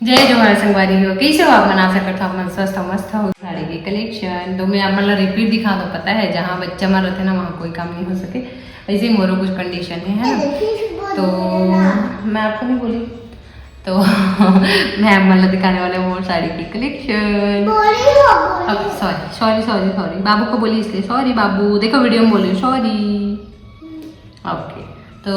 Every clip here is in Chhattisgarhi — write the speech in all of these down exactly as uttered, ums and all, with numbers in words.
जय जोहार संगवारी हो, कैसे हो आप मन? आशा करता हूँ आप मन स्वस्थ हो, मस्त हो। साड़ी के कलेक्शन तो मैं आप मन ला रिपीट दिखा दो, पता है जहाँ बच्चा मन रहते ना वहाँ कोई काम नहीं हो सके, ऐसे ही मोरो कुछ कंडीशन है, है ना? तो मैं आपको नहीं बोली, तो मैं आप मन ला दिखाने वाले हूँ मोर साड़ी की कलेक्शन। अब सॉरी सॉरी सॉरी सॉरी, बाबू को बोली इसलिए सॉरी। बाबू देखो वीडियो में बोले सॉरी। ओके, तो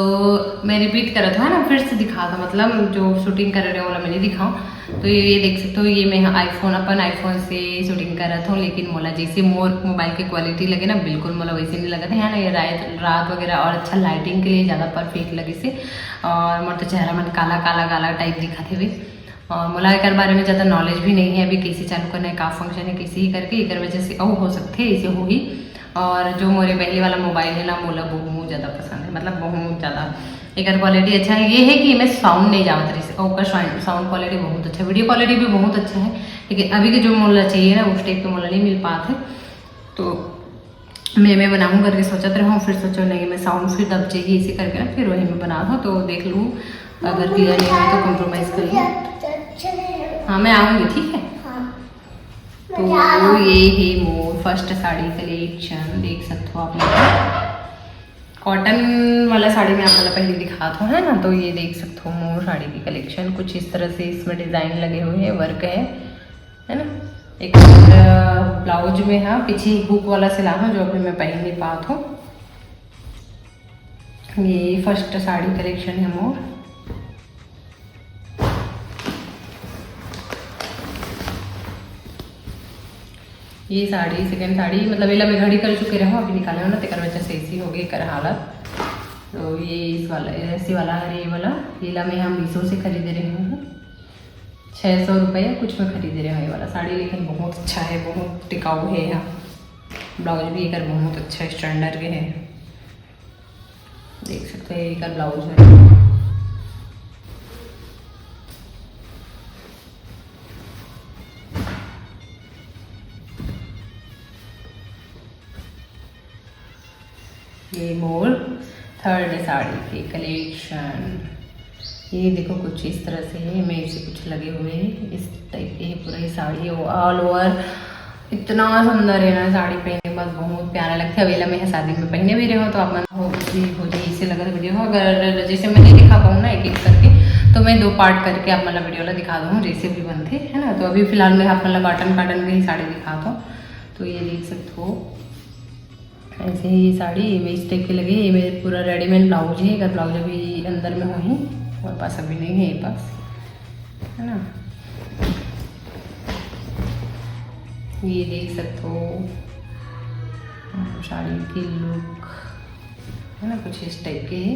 मैं रिपीट करत हूँ ना, फिर से दिखा दो, मतलब जो शूटिंग कर रहे हो वाला मैं नहीं दिखाऊँ। तो ये ये देख सकते हो, ये मैं आईफोन, अपन आईफोन से शूटिंग करत हूँ, लेकिन मोला जैसे मोर मोबाइल की क्वालिटी लगे ना, बिल्कुल मोला वैसे नहीं लगत है ना। ये रात रात वगैरह और अच्छा लाइटिंग के लिए ज़्यादा परफेक्ट लगे से। और मोर तो चेहरा मन काला काला काला टाइप दिखत हवे। और मोला एकर बारे में ज़्यादा नॉलेज भी नहीं है, अभी कैसे चालू करना है, का फंक्शन है, कैसे ही करके, एकर वजह से अउ हो सकते ऐसे होही। और जो मोरे पहले वाला मोबाइल है ना, मोला बहुत ज़्यादा पसंद है, मतलब बहुत ज़्यादा। एकर क्वालिटी अच्छा है, ये है कि एमे साउंड नहीं जावत रहिस, ओकर साउंड क्वालिटी बहुत अच्छा है, वीडियो क्वालिटी भी बहुत अच्छा है, लेकिन अभी के जो मोला चाहिए ना, उस टाइप के मोला नहीं मिल पात है। तो मैं मैं बनाऊँ करके सोचत रहूँ, फिर सोचो नहीं, मैं साउंड फिर दब जाएगी, इसी करके ना फिर वही मैं बना दूँ। तो देख लूँ, अगर क्लियर नहीं हो तो कॉम्प्रोमाइज़ कर लूँ। हाँ, मैं आऊँगी, ठीक है। तो ये है मोर फर्स्ट साड़ी कलेक्शन, देख सकते हो आप लोग। कॉटन वाला साड़ी मैं आप लोग पहले दिखात हूँ, है ना? तो ये देख सकते हो मोर साड़ी की कलेक्शन कुछ इस तरह से, इसमें डिज़ाइन लगे हुए हैं, वर्क है, है ना? एक ब्लाउज में, हाँ, पीछे हुक वाला सिला हूँ जो अभी मैं पहन नहीं पात हूँ। ये फर्स्ट साड़ी कलेक्शन है मोर। ये साड़ी, सेकंड साड़ी, मतलब एला मैं घड़ी कर चुके रहूँ, अभी निकाले हो ना, तेकर वजह से ऐसी हो गई कर हालत। तो ये इस वाला, ऐसी वाला हरे, ये वाला, एला मैं हम मीशो से खरीदे रहे हूँ, छः सौ रुपये कुछ में खरीदे रहे हूँ ये वाला साड़ी, लेकिन बहुत अच्छा है, बहुत टिकाऊ है। यहाँ ब्लाउज भी एकर बहुत अच्छा स्टैंडर्ड के है, देख सकते हो, एकर ब्लाउज है। ये मोर थर्ड साड़ी के कलेक्शन, ये देखो कुछ इस तरह से है, में से कुछ लगे हुए हैं इस टाइप के, ये पूरा ही साड़ी ऑल ओवर इतना सुंदर है ना, साड़ी पहने के बाद बहुत प्यारा लगता है। अवेला मैं शादी में पहने भी रहे हो तो आप मन हो, ये हो जाए, इसे लगा वीडियो हो, अगर जैसे मैं नहीं दिखा पाऊँ ना एक एक करके, तो मैं दो पार्ट करके आप मतलब वीडियो ला दिखा दूँ जैसे भी बनते है ना। तो अभी फिलहाल मैं आप मतलब कॉटन कॉटन में ही साड़ी दिखा दूँ। तो ये देख सकते हो, ऐसे ही साड़ी ये इस टाइप के लगे। ये मेरे पूरा रेडीमेड ब्लाउज है, अगर ब्लाउज अभी अंदर में हो ही, और पास अभी नहीं है ये पास, है ना? ये देख सकते हो, साड़ी की लुक है ना, कुछ इस टाइप के है।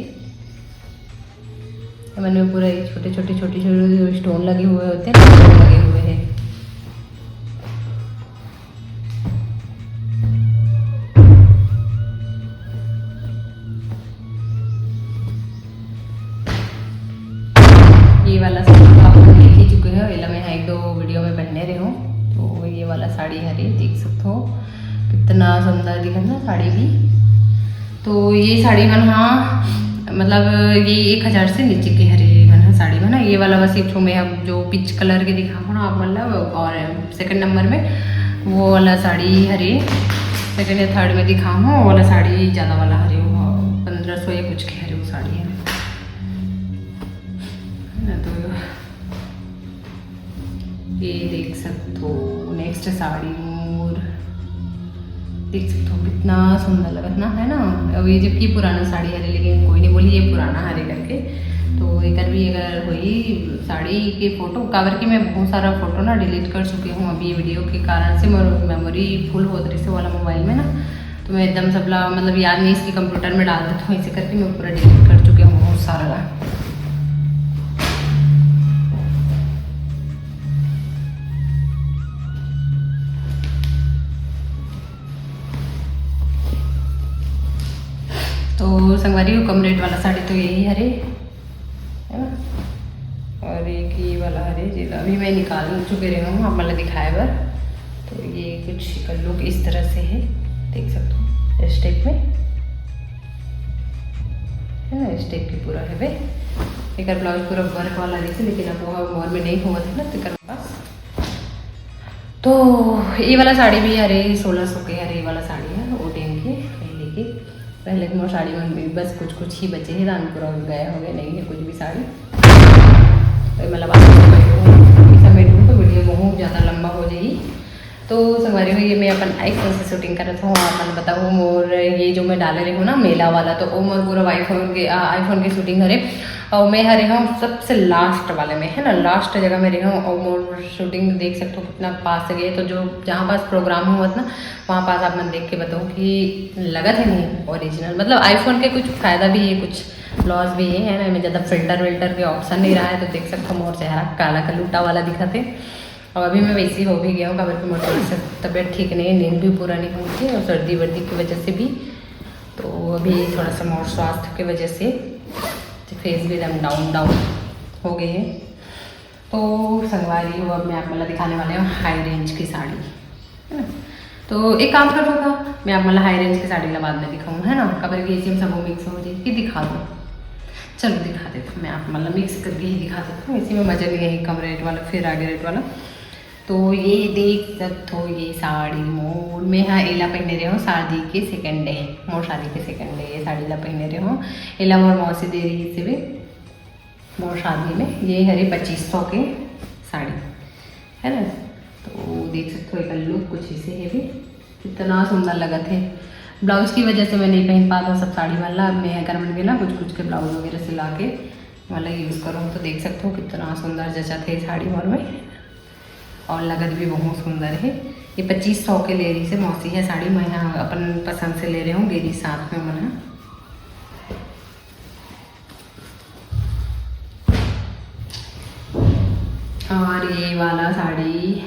मन में पूरा एक छोटे छोटे छोटे छोटे जो स्टोन लगे हुए होते हैं ना, वो लगे हुए हैं। ये वाला साड़ी तो आप लोग देख ही चुके हो, एला मैं एक दो वीडियो में पहने रहे हूँ। तो ये वाला साड़ी हरे, देख सकते हो कितना सुंदर दिखत ना साड़ी भी। तो ये साड़ी मन, हाँ, मतलब ये एक हज़ार से नीचे के हरे मन, हाँ, साड़ी मन। ये वाला बस एक ठो में अब जो पीच कलर के दिखा हूँ ना आप मतलब, और सेकंड नंबर में वो वाला साड़ी हरे, सेकंड या थर्ड में दिखा हूँ, वो वाला साड़ी ज़्यादा वाला हरे, वो पन्द्रह सौ या कुछ के हरे वो साड़ी है ना। तो ये देख सकते हो, नेक्स्ट साड़ी मोर देख सकते हो, कितना सुंदर लगत ना, है ना? अब ये जबकि पुराना साड़ी है, लेकिन कोई नहीं बोली ये पुराना हरे करके। तो एकर भी अगर होई साड़ी के फोटो, काबर कि मैं बहुत सारा फोटो ना डिलीट कर चुकी हूँ अभी ये वीडियो के कारण से, मोर मेमोरी फुल होत रही से वाला मोबाइल में ना, तो मैं एकदम सबला मतलब याद नहीं इसकी कंप्यूटर में डाल देती हूँ, ऐसे करके मैं पूरा डिलीट कर चुकी हूँ बहुत सारा। तो संगवारी हो, कम रेट वाला साड़ी तो यही हरे, है ना? और एक ये वाला हरे, जेला अभी मैं निकाल चुके रहे हूँ आप मतलब दिखाए बर। तो ये कुछ लुक इस तरह से है, देख सकते हो इस टाइप में, है ना, इस टाइप की पूरा है बे। एकर ब्लाउज पूरा वर्क वाला रहिस, लेकिन अब वो मोर में नहीं होवत है ना, तेकर बस। तो ये वाला साड़ी भी हरे सोलह सौ के हरे, ये वाला साड़ी है वो टाइम के पहले के। पहले के मोर साड़ी मन में बस कुछ कुछ ही बचे हैं, दान पूरा हो गया हो गया, नहीं है कुछ भी साड़ी। तो मतलब आप समेटूँ तो वीडियो बहुत ज़्यादा लंबा हो जाएगी। तो संगवारी हो, ये मैं अपन iPhone से शूटिंग करत हूँ। आप मन बताओ, मोर ये जो मैं डाले रही हूँ ना मेला वाला, तो वो मोर पूरा iPhone के, आ, iPhone के शूटिंग हरे। और मैं हरे हूँ सबसे लास्ट वाले में, है ना, लास्ट जगह में रही हूँ। और मोर शूटिंग देख सकते हो कितना पास से गए, तो जो जहाँ पास प्रोग्राम हुआ था ना, वहाँ पास आप मन देख के बताओ कि लगत है नहीं ओरिजिनल। मतलब iPhone के कुछ फ़ायदा भी है, कुछ लॉस भी है, है ना। मैं ज़्यादा फिल्टर विल्टर के ऑप्शन नहीं रहा है, तो देख सकते हो मोर चेहरा काला कलूटा वाला दिखत है। और अभी मैं वैसी हो भी गया हूँ, काबर कि मोर थोड़ा सा तबीयत ठीक नहीं है, नींद भी पूरा नहीं होती है और सर्दी वर्दी की वजह से भी। तो अभी थोड़ा सा मोर स्वास्थ्य की वजह से फेस भी एकदम डाउन डाउन हो गई है। तो संगवारी हो, अब मैं आप मतलब दिखाने वाले हूँ हाई रेंज की साड़ी, है ना। तो एक काम करबो का, मैं आप मतलब हाई रेंज की साड़ी ला बाद में दिखाऊँ, है ना, काबर कि इसी में सब मिक्स हो जाए कि दिखा दो। चलो दिखा देता हूँ मैं आप मतलब मिक्स करके ही दिखा देता हूँ, इसी में मजा नहीं है कम रेट वाला फिर आगे रेट वाला। तो ये देख सकते हो, ये साड़ी मोर मैं हाँ एला पहने रहे हो शादी के सेकंड डे, मोर शादी के सेकंड डे ये साड़ी ला पहने रहे हो। एला मोर मौसी दे रही से भी, मोर शादी में ये हरे पच्चीस सौ के साड़ी, है ना। तो देख सकते हो एक लुक कुछ इसे है भी, कितना सुंदर लगत है। ब्लाउज की वजह से मैं नहीं पहन पाता सब साड़ी वाला, मैं घर मन के ना कुछ कुछ के ब्लाउज वगैरह सिला के वाला यूज़ करूँ। तो देख सकते हो कितना सुंदर जचत है साड़ी मोर में, और लगत भी बहुत सुंदर है। ये पच्चीस सौ के ले रही से मौसी है साड़ी, मैं यहाँ अपन पसंद से ले रही हूँ, गेरी साथ में मना। और ये वाला साड़ी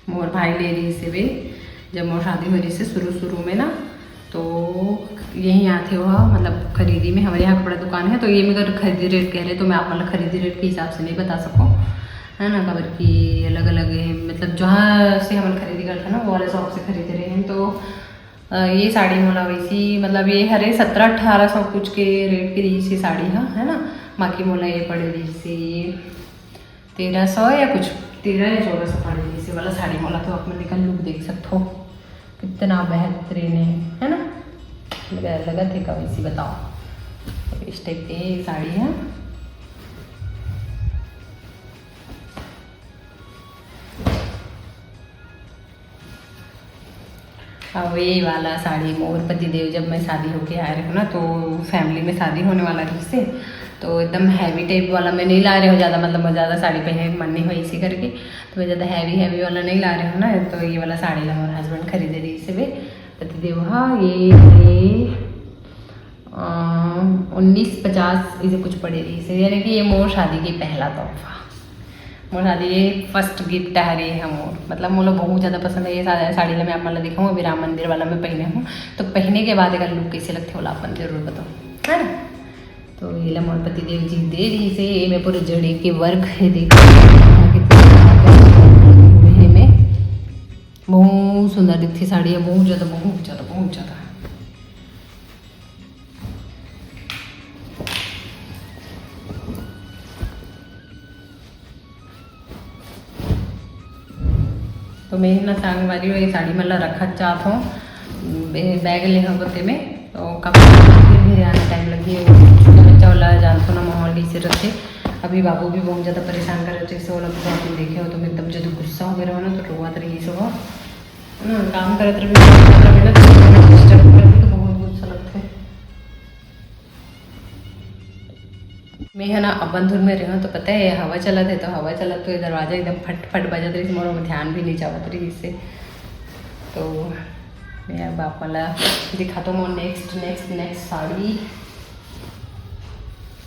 मोर भाई ले रही से वे, जब मोर शादी हो रही से शुरू शुरू में ना, तो यहीं आते हुआ मतलब खरीदी में हमारे यहाँ कपड़ा दुकान है, तो ये मेरे खरीदी रेट कह रहे, तो मैं आप मतलब खरीदी रेट के हिसाब से नहीं बता सकूँ, है ना, काबर कि अलग अलग है, मतलब जहाँ से हम खरीदी करते हैं ना वो वाले शॉप से खरीद रहे हैं। तो अ, ये साड़ी मोला वैसी मतलब ये हरे सत्रह अठारह सौ कुछ के रेट की रही सी साड़ी हा, है ना। बाकी मोला ये पड़े रही सी तेरह सौ या कुछ, तेरह या चौदह सौ पड़े रही सी वाला साड़ी मोला। तो आप मन एकर लुक देख सकते हो कितना बेहतरीन है, है ना। लगा लगा थे का वैसी बताओ, इस टाइप के ये साड़ी है। अब ये वाला साड़ी मोर पति देव जब मैं शादी होके आए रहे ना, तो फैमिली में शादी होने वाला रही से, तो एकदम हैवी टाइप वाला मैं नहीं ला रही हूँ ज़्यादा, मतलब मैं ज़्यादा साड़ी पहनने का मन नहीं हुआ इसी करके, तो मैं ज़्यादा हैवी हैवी वाला नहीं ला रही हूँ ना। तो ये वाला साड़ी ला मोर हस्बैंड खरीदे रही से वे पति देव। हाँ, ये, ये उन्नीस पचास इसे कुछ पड़े रही से, यानी कि ये मोर शादी के पहला तोहफा। मोर शादी ये फर्स्ट गिफ्ट हरे है मोर, मतलब मोला बहुत ज़्यादा पसंद है ये सा-, साड़ी ला मैं आप मन ला दिखाऊँ। अभी राम मंदिर वाला मैं पहने हूँ, तो पहने के बाद एकर लुक कैसे लगथे ओला अपन जरूर बताओ, है ना। तो ये ला मोर पति देव जी दे रही से, ये में पूरे जड़े के वर्क है, देखो एमे बहुत सुंदर दिखथे साड़ी है, बहुत ज़्यादा, बहुत ज़्यादा, बहुत ज़्यादा। तो मैं ना संगवारी हो ये साड़ी मन ला रखत जात हूँ, बे-, बैग ले हव तेमे, तो काफी धीरे धीरे आने टाइम लगी। वो छोटा बच्चा वाला जानथो ना माहौल कैसे रहते। अभी बाबू भी बहुत ज़्यादा परेशान कर रहे थे, ओला भी तो आप देखे हो, तो मैं एकदम जब गुस्सा हो गया ना तो रोवत रही सो ना, काम करत रहे, करत रहे ना, तो डिस्टर्ब करते तो बहुत गुस्सा लगता है। मैं है ना अपन धुन में रहूँ तो पता है हवा चलत है, तो हवा चलत तो ये दरवाजा एकदम फट फट बजत रही, मोर ध्यान भी नहीं जावत रही इससे। तो मैं अब आप वाला दिखा तो मोर नेक्स्ट नेक्स्ट नेक्स्ट साड़ी,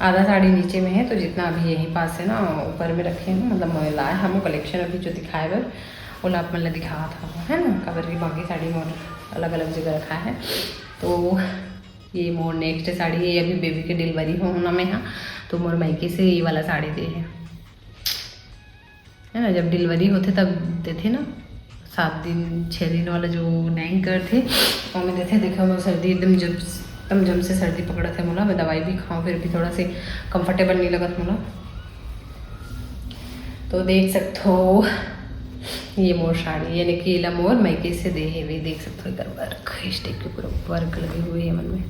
आधा साड़ी नीचे में है, तो जितना अभी यहीं पास है ना ऊपर में रखे हैं, मतलब मैं लाए हम कलेक्शन अभी जो दिखाए बर, ओला आप मन ला दिखावत हवं, है ना, काबर कि बाकी साड़ी मोर अलग अलग जगह रखा है। तो ये मोर नेक्स्ट साड़ी है, अभी बेबी के डिलीवरी होना में है, तो मोर मायके से ये वाला साड़ी दे है, है ना, जब डिलीवरी होथे तब देथे ना, सात दिन छः दिन वाला जो नैंग करथे, ओमे देथे। देखो मोर सर्दी एकदम जब एकदम जम से सर्दी पकड़त हे मोला, मैं दवाई भी खाऊँ फिर भी थोड़ा से comfortable नहीं लगत मोला। तो देख सकथो, ये मोर साड़ी, यानी कि एला मोर मायके से दे हेवे। देख सकथो एकर work, इस type के पूरा work लगे हुए हे मन में,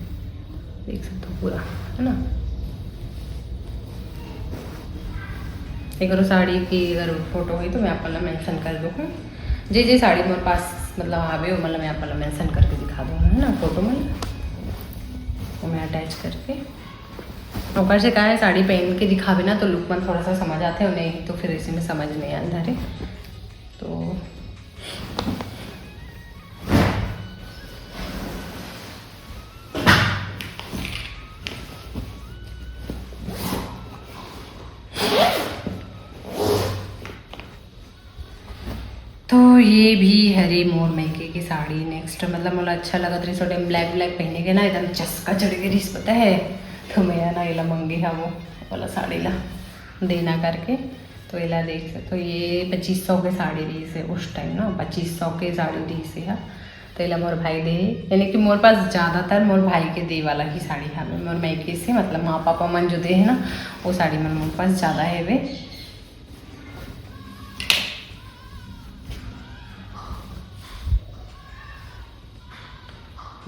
देख सकथो पूरा, है ना। एकरो साड़ी की अगर photo होई तो मैं आप मन ला mention कर दूँ। जे जे साड़ी मोर पास मतलब आवे, ओमन ला मैं आप मन ला mention करके दिखा दूँ, है ना, photo में। तो मैं attach करके, ओकर से का है, साड़ी पहन के दिखावे ना तो look मन थोड़ा सा समझ आथे, और नहीं तो फिर इसी में समझ नहीं आन धरे। तो तो ये भी हरे मोर मायके के साड़ी। Next मतलब मोला अच्छा लगत रहिस, ओ time black black पहने के ना एकदम चस्का चढ़ के रहिस, पता है। तो मैं ना एला मंगे हा वो वाला साड़ी ला देना करके। तो एला देख सकथो, ये पच्चीस सौ के साड़ी रहिस हे उस time ना, पच्चीस सौ के साड़ी रहिस हे हा। तो एला मोर भाई दे, यानी कि मोर पास ज़्यादातर मोर भाई के दे वाला ही साड़ी हवे। मोर मायके से मतलब माँ पापा मन जो दे हे ना, वो साड़ी मन मोर पास ज़्यादा हेवे।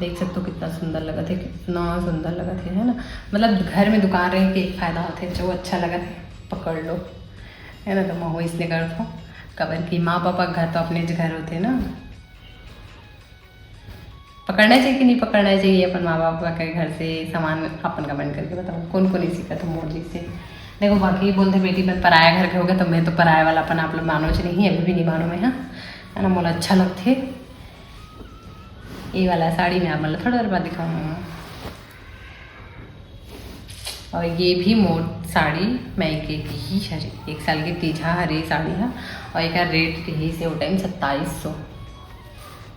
देख सकथो कितना सुंदर लगत हे, कितना सुंदर लगत हे, है ना। मतलब घर में दुकान रहे के एक फायदा होथे, जो अच्छा लगत हे पकड़ लो, है ना। तो महू इसने करथो, काबर कि माँ पापा के घर तो अपने घर होथे ना। पकड़ना चाहिए कि नहीं पकड़ना चाहिए अपन माँ बाप के घर से सामान? अपन comment करके बताओ, कौन कौन इसी का तो मोर जैसे। देखो, बाकी बोलते बेटी मन पराया घर के होगे, तो मैं तो पराया वाला अपन आप लोग मानो च नहीं, अभी भी नहीं मानो मैं, हाँ, है ना। मोला अच्छा लगथे ये वाला साड़ी, मैं आप मन ला थोड़ा देर बाद दिखाऊँ। और ये भी मोर साड़ी मायके के ही हरे, एक साल के तीजा हरे साड़ी हा। और एकर rate रहिस हे ओ time सत्ताईस सौ,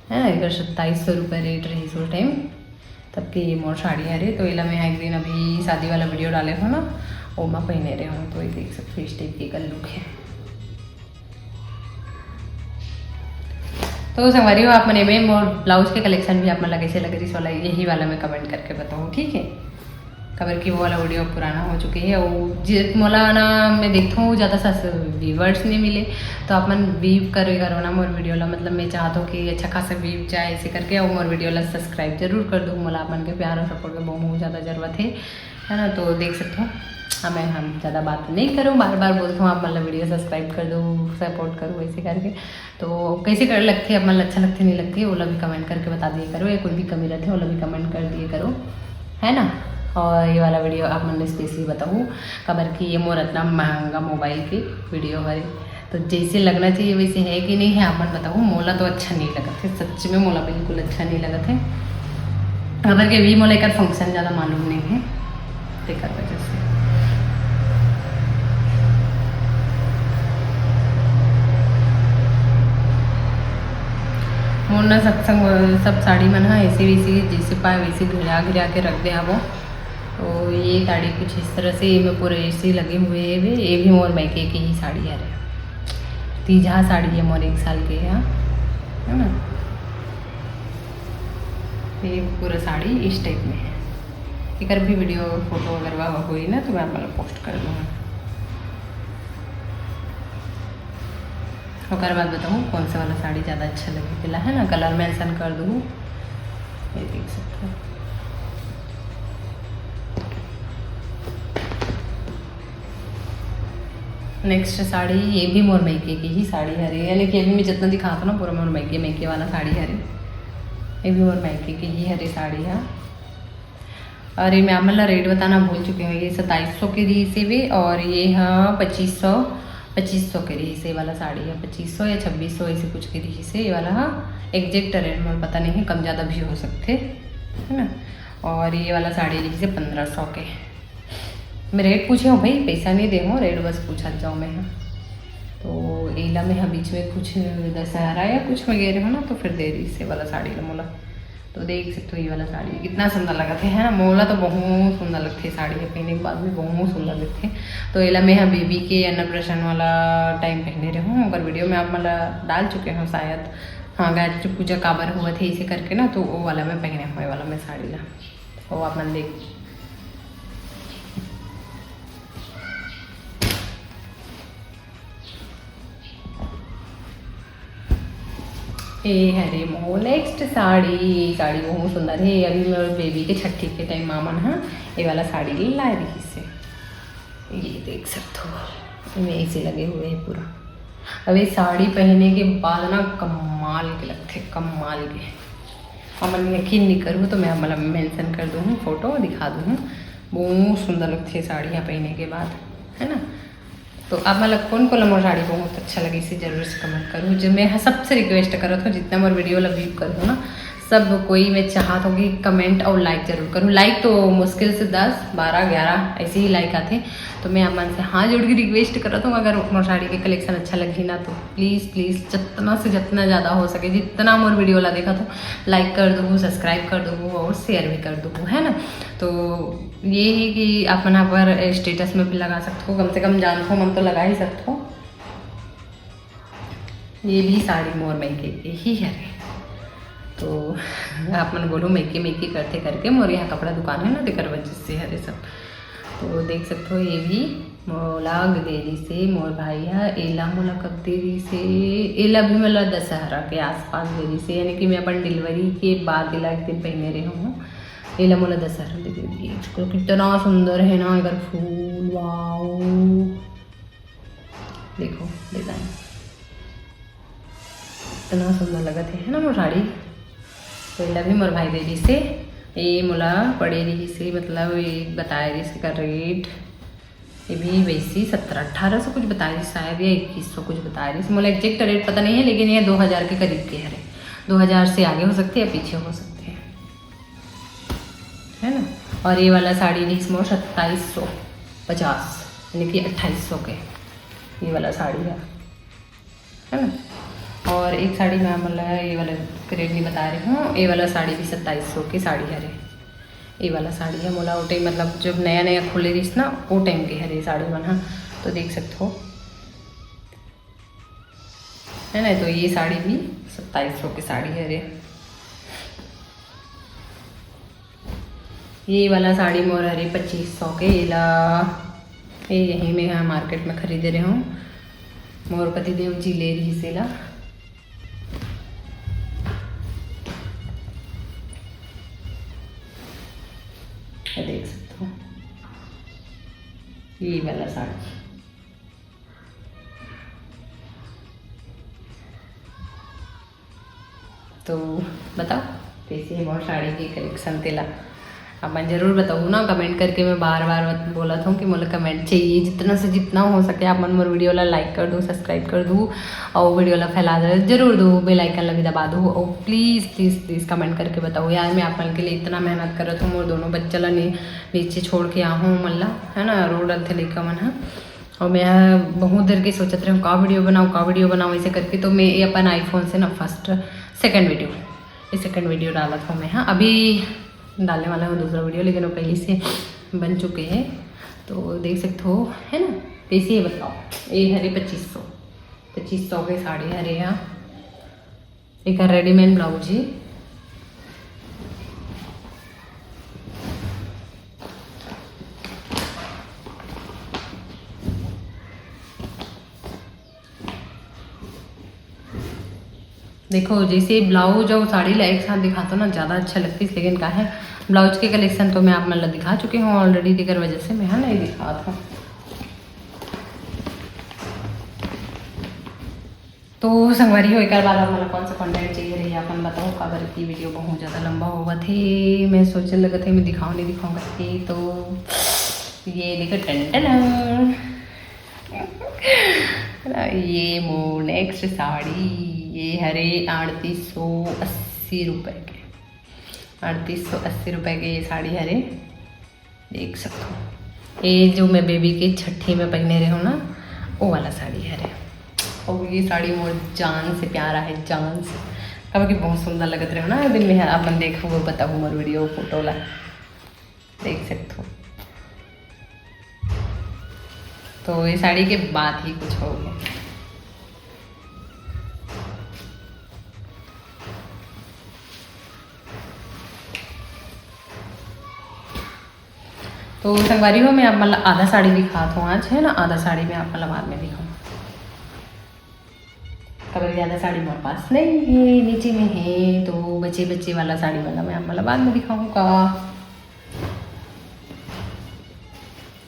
है ना, एकर सत्ताईस सौ रुपये rate रहिस ओ time। तब के ये मोर साड़ी हरे, तो एला मैं एक दिन अभी शादी वाला video डाले हो ना, ओमा पहने रहे हूँ, तो ये देख सकते हो इस type के एकर look है। तो संगवारी हो, आप मन एमे मोर blouse के collection भी आप मन ला कैसे लग रही वाला, यही वाला में comment करके बताओ, ठीक है। काबर कि वो वाला video पुराना हो चुके हे। और जे मोला ना, मैं देखथों ज़्यादा सा viewers नहीं मिले, तो आप मन view करे करो ना मोर video ला। मतलब मैं चाहत हूँ कि अच्छा खासा view जाए, ऐसे करके। और मोर video ला subscribe जरूर कर दो, मोला आप मन के प्यार और support के बहुत ज़्यादा ज़रूरत है, है ना। तो देख सकते हो, हमें हम ज़्यादा बात नहीं करूँ, बार बार बोलती हूँ आप मतलब video subscribe कर दो, support करो, ऐसे करके। तो कैसे कर लगथे, आप मन अच्छा लगथे नहीं लगथे, ओला भी comment करके बता दिए करो, या कोई भी कमी रहथे ओला भी comment कर दिए करो, है ना। और ये वाला video आप मन specially बताओ, काबर कि ये मोर इतना महंगा मोबाइल के video हरे, तो जैसे लगना चाहिए वैसे है कि नहीं है, आप मन बताओ। मोला तो अच्छा नहीं लगत है, सच में मोला बिल्कुल अच्छा नहीं लगत है। काबर कि अभी मोला एकर function ज़्यादा मालूम नहीं है, तेकर वजह से। मोर ना सत्संग, सब साड़ी मन हा ऐसे वैसे जैसे पाए वैसे घिरा घिरा के रख दे हवो। तो ये साड़ी कुछ इस तरह से, ये में पूरे ऐसे लगे हुए है, ये भी मोर मायके के ही साड़ी हरे। तीजा साड़ी है मोर एक साल के, हाँ, है ना। ये पूरा साड़ी इस type में है। एकर भी video photo अगर वह होई ना तो मैं आप मन ला post कर दूँगा। ओकर बाद बताऊँ कौन सा वाला साड़ी ज़्यादा अच्छा लगे, पहला है ना, colour mention कर दूँ, ये देख सकते हो। Next साड़ी, ये भी मोर मायके के ही साड़ी हरे, यानी कि अभी मैं जितना दिखात हूँ ना, पूरा मोर मायके, मायके वाला साड़ी हरे। ये भी मोर मायके के ही हरे साड़ी हा। और ये मैं आप मन ला rate बताना भूल चुके हूँ, ये सत्ताईस सौ के रहिस हे वे, और ये हा पच्चीस सौ, पच्चीस सौ के रहिस हे, ये वाला साड़ी हा पच्चीस सौ या छब्बीस सौ ऐसे कुछ के रहिस हे, ये वाला हा। Exact rate मोर पता नहीं है, कम ज़्यादा भी हो सकते, है ना। और ये वाला साड़ी रहिस हे पन्द्रह सौ के। मैं rate पूछे हूँ भाई, पैसा नहीं दे हूँ, rate बस पूछत जाऊँ मैं हा। तो एला मैं हा बीच में कुछ दशहरा या कुछ में गए रहे हो ना, तो फिर दे रहिस हे वाला साड़ी ला मोला। तो देख सकते हो ये वाला साड़ी कितना सुंदर लगत है, है ना। मोला तो बहुत सुंदर लगथे साड़ी के पहने के बाद भी बहुत सुंदर लगथे। तो एला मैं हा बेबी के अन्नप्राशन वाला time पहने रहे हूँ, ओकर video मैं आप मन ला डाल चुके हूँ शायद। हाँ, गायत्री पूजा काबर हुआ थे इसे करके ना, तो वो वाला मैं पहने हूँ, ये वाला मैं साड़ी ला। अउ आप मन देख, ए हरे मोर नेक्स्ट साड़ी। ये साड़ी बहुत सुंदर हे। अभी मोर बेबी के छट्ठी के टाइम माँ मन ह ये वाला साड़ी लाए रहिस हे। ये देख सकथो, एमे ऐसे लगे हुए हे पूरा। अब ये साड़ी पहने के बाद ना कमाल के लगथे, कमाल के। हमन यकीन नहीं करू तो मैं मतलब मेंशन कर दूँ, फोटो दिखा दूँ। बहुत सुंदर लगथे साड़ी यहाँ पहने के बाद, है ना। तो आप मतलब कौन कौन मोर साड़ी बहुत अच्छा लगिस हे, जरूर से कमेंट करू। जो मैं ह-, सबसे रिक्वेस्ट करत हूँ, जितना मोर वीडियो ला व्यू करहू ना, सब कोई मैं चाहत हूँ कि कमेंट और लाइक जरूर करूँ। लाइक तो मुश्किल से दस, बारह, ग्यारह ऐसे ही लाइक आथे। तो मैं आप मन से हाथ जोड़ के रिक्वेस्ट करत हूँ, अगर मोर साड़ी के कलेक्शन अच्छा लगही ना तो प्लीज़ प्लीज़ जितना से जितना ज़्यादा हो सके, जितना मोर वीडियो ला देखत हो, लाइक कर दू, सब्सक्राइब कर दू और शेयर भी कर दू, है ना। तो ये ही कि आप मन पर स्टेटस में भी लगा सकते हो, कम से कम जान को मन तो लगा ही सकते हो। ये भी साड़ी मोर मइके के ही हरे। तो आप मन बोलो मइके मइके करते करके मोर यहाँ कपड़ा दुकान है ना, तेकर वजह से हरे सब। तो देख सकते हो ये भी मोला दे रहिस हे मोर भाई ह। एला मोला कब दे रहिस हे? एला भी मोला दशहरा के आसपास दे रहिस हे, यानी कि मैं अपन डिलीवरी के बाद एला एक दिन पहने रहे हूँ। एला मोला दशहरा दे दे रहिस हे। कितना सुंदर है ना एकर फूल, वाओ। देखो डिजाइन इतना सुंदर लगत है, है ना मोर साड़ी। तो एला भी मोर भाई दे रहिस हे। ये मोला पड़े रहिस हे, मतलब ये बताए रहिस हे का रेट, ये भी वैसे ही सत्रह अठारह सौ कुछ बताए रहिस शायद, या इक्कीस सौ कुछ बताए रहिस। मोला एग्जैक्ट रेट पता नहीं है, लेकिन ये दो हज़ार के करीब के हरे। दो हज़ार से आगे हो सकते हैं या पीछे हो सकते हैं, है ना। और ये वाला साड़ी रहिस मोर सत्ताईस सौ पचास, यानी कि अट्ठाईस सौ के ये वाला साड़ी है, है ना। और एक साड़ी मैं मतलब ये वाला रेट नहीं बता रही हूँ, ये वाला साड़ी भी सत्ताईस सौ की साड़ी हरे। ये वाला साड़ी है मोला वो टाइम, मतलब जब नया नया खुले रहिस ना, वो टाइम के हरे साड़ी मन ह। तो देख सकते हो, है ना। तो ये साड़ी भी सत्ताईस सौ की साड़ी हरे। ये वाला साड़ी मोर हरे पच्चीस सौ के। एला ये यहीं में यहाँ मार्केट में खरीदे रहे हूँ, मोर पतिदेव जी ले रहिस एला। ये देख सकते हो ये वाला साड़ी। तो बताओ कैसे है मोर साड़ी के कलेक्शन तेला। आप मन जरूर बताओ ना कमेंट करके। मैं बार बार बत-, बोलत हूँ कि मोला कमेंट चाहिए, जितना से जितना हो सके आप मन मोर वीडियो ला लाइक कर दो, सब्सक्राइब कर दो और वीडियो ला फैला दे जरूर दो, बेल आइकन ला भी दबा दो। और प्लीज़ प्लीज़ प्लीज़ कमेंट करके बताओ यार, मैं आप मन के लिए इतना मेहनत करत हूँ, मोर दोनों बच्चा ला नी-, नीचे छोड़ के आ हूँ मन ला, है ना, रो डरथे लइका मन ह। और मैं बहुत देर के सोचत रहे हूँ का वीडियो बनाऊँ, का वीडियो बनाऊँ, ऐसे करके तो मैं ये अपन आईफोन से ना फर्स्ट सेकंड वीडियो, ये सेकंड वीडियो डालत हूँ मैं। हाँ, अभी डालने वाला हूँ दूसरा वीडियो, लेकिन वो पहले से बन चुके हैं। तो देख सकते हो, है ना, कैसी है बताओ। ये हरे पच्चीस सौ, पच्चीस सौ के साड़ी हरे यहाँ। एक रेडीमेड ब्लाउज ही। देखो, जैसे ब्लाउज और साड़ी ला एक साथ दिखातो ना, ज़्यादा अच्छा लगतीस, लेकिन का है, ब्लाउज के कलेक्शन तो मैं आप मन ला दिखा चुकी हूँ ऑलरेडी, तेकर वजह से मैं हा नहीं दिखात हूँ। तो संगवारी हो, एकर बाद आप मन ला कौन सा कंटेंट चाहिए रही, आप मन बताओ, काबर की वीडियो बहुत ज़्यादा लंबा होवत हे। मैं सोचे लगत हे मैं दिखाऊँ नहीं दिखाऊँ करके, तो ये देखो, टन टन। ये मोर नेक्स्ट साड़ी, ये हरे अड़तीस सौ अस्सी रुपये के, अड़तीस सौ अस्सी रुपये के ये साड़ी हरे, देख सकते हो। ये जो मैं बेबी के छट्ठी में पहने रहे हूँ ना, वो वाला साड़ी हरे। और ये साड़ी मोर जान से प्यारा है, जान से। काबर कि बहुत सुंदर लगत रहे हो ना, एक दिन में आप मन देखो, वो बताओ मोर वीडियो फोटो ला। देख सकते हो। तो ये साड़ी के बात ही कुछ और है। तो संगवारी हो, मैं आप मन ला आधा साड़ी दिखात हूँ आज, है ना, आधा साड़ी मैं आप मन ला बाद में दिखाऊँ। काबर कि आधा साड़ी मोर पास नहीं है, नीचे में है, तो बचे बचे वाला साड़ी वाला मैं आप मन ला बाद में दिखाऊँ का।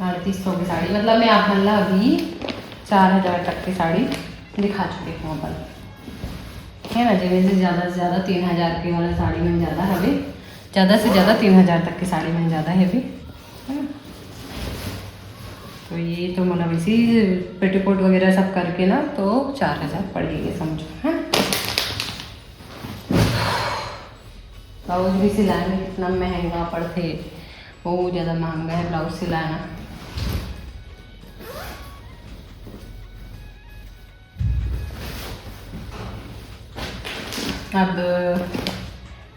अड़तीस सौ की साड़ी, मतलब मैं आप मन ला अभी चार हज़ार तक की साड़ी दिखा चुके हूँ अपन, है ना। जेमे से ज़्यादा से ज़्यादा तीन हज़ार के वाला साड़ी मन ज़्यादा हवे, ज़्यादा से ज़्यादा तीन हज़ार तक की साड़ी मन ज़्यादा हवे, है ना। तो ये तो मतलब इसी पेटीकोट वगैरह सब करके ना तो चार हज़ार पड़ गई है, समझो, है ना। ब्लाउज भी सिलाए में कितना महंगा पड़थे, बहुत ज़्यादा महंगा है ब्लाउज सिलाना। अब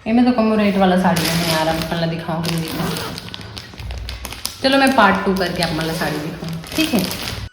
एमे तो कम रेट वाला साड़ी नहीं यार, अब पहले दिखाऊँ कि नहीं दिखाऊँ। चलो, मैं पार्ट टू करके आप मन ला साड़ी दिखाऊँ, ठीक है।